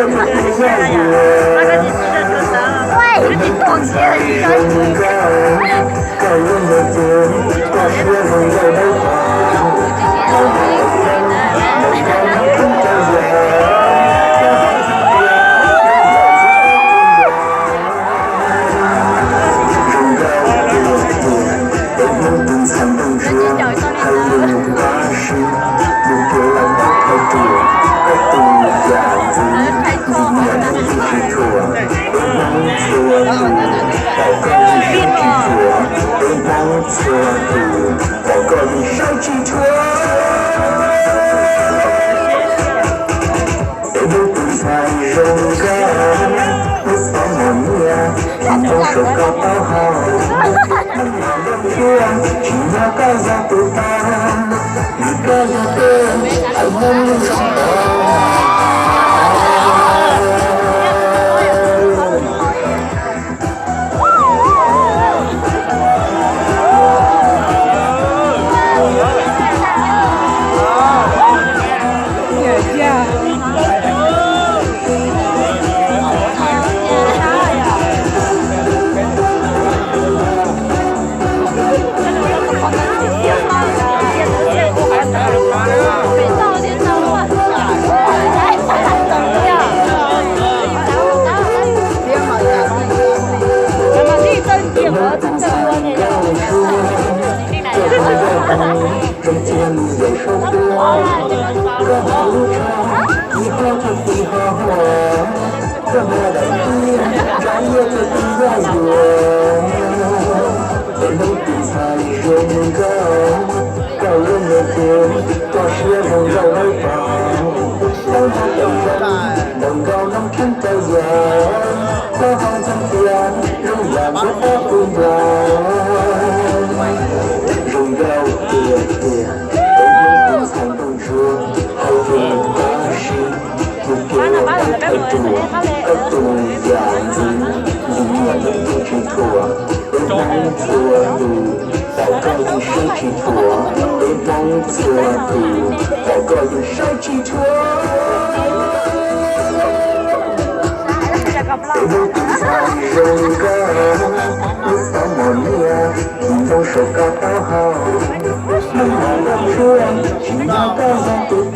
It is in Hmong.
Peb lub tus ntxhais zoo nkauj, lub xov mos nyiaj, nyob saum koj taub hau. Tsis nyob koj yog tus tau, vim koj yog tus hais muaj lub zoo tau. Tus ntxhais zoo nkauj, koj lub npe tias koj siab zoo nkauj lawm pom. Tau nrog koj nrog nkauj noob kheeb rau yam, koj hau ntxhee tias zoo yam ntuav pob kws nplaum. Zoo nkauj tiag tiag, tus ntxhais nplooj ntsuab, hais lus qab zib, tus kev ua koj thawj ruam, koj tus yam ntxwv, ntxim nyiam leej twg tsis thuam. Peb Hmoob txhua tus, tau koj yeej saib tsis thuam. Peb Hmoob txhua tus, tau koj yeej saib tsis thuam. Peb lub tus ntxhais zoo nkauj, lub xov mos nyiaj, ntoo saum koj taub hau. Neeg nyob nruab ntsuab, tsis nyob koj yog tus